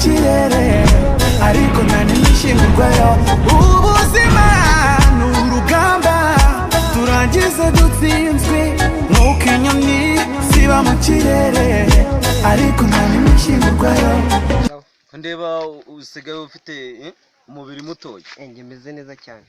kirere, ariko nta n'imishyingurwayo. Ubuzima ni urugamba, turangize dutsinzwe, nk'uko inyoni ziba mu kirere, ariko nta n'imishyingurwayo. Ndeba usigaye ufite umubiri mutoya. Njye meze neza cyane.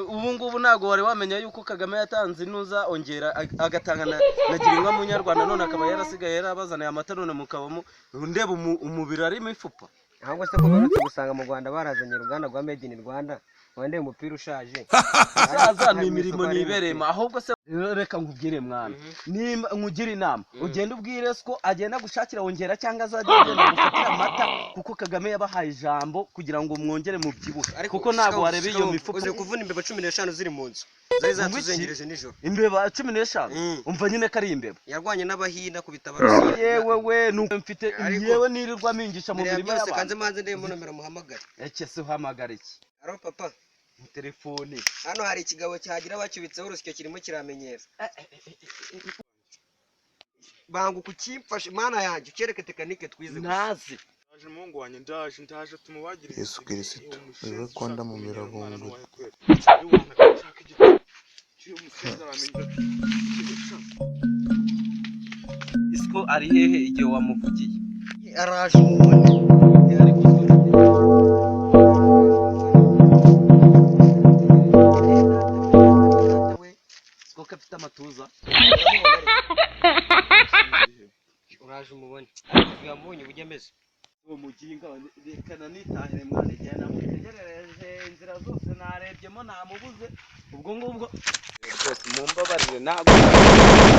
Ubu ngubu ntabwo wari wamenya yuko Kagame yatanze inuza ongera agatanga na Girinka Munyarwanda, none akaba yarasigaye yarabazaniye amata, none mukabamo ndeba umubiri arimo ifupa. Ahubwo se ko mperutse gusanga mu Rwanda barazanye uruganda rwa Made in Rwanda, wendeye umupira ushaje? Saza, ni imirimo nibereyemo. Ahubwo se reka nkubwire mwana, nimba nkugire inama, ugende ubwire ko agenda gushakira wongera cyangwa azajya agenda gufatira amata, kuko Kagame yabahaye ijambo kugira ngo mwongere mubyibuhe, kuko ntabwo wareba iyo mifuka. Uzi kuvuna imbeba 15 ziri mu nzu zari zatuzengereje nijoro? Imbeba 15? Mm. Umva nyine ko ari imbeba. Yarwanye n'abahina kubita Abarusiya. Yewe we, nuko mfite yewe nirirwa mingisha mu Mbere ya mirima byose, kanze y'abantu. manze ndebe nomero muhamagare. Eke se uhamagara iki? Aro papa. Telefone. Hano hari ikigabo cyagira bacyubitseho urusyo, kirimo kiramenyera. Banguka ukimfashe, mana yanjye, ucyereke tekinike twize gusa. Nazi. Ndaje muhungu wanjye, ndaje, ndaje tumubagire. Yesu Kirisitu, wewe kwanda mu mirabunguri. Isiko ari hehe igihe wamuvugiye? Araje umubone. Isiko ko afite amatuza. Uraje umubone, yamubonye uburyo ameze. Uwo muginga reka nanitahire mwana, igihe namutegerereje inzira zose narebyemo namubuze. Ubwo ngubwo rwose mumbabarire, ntabwo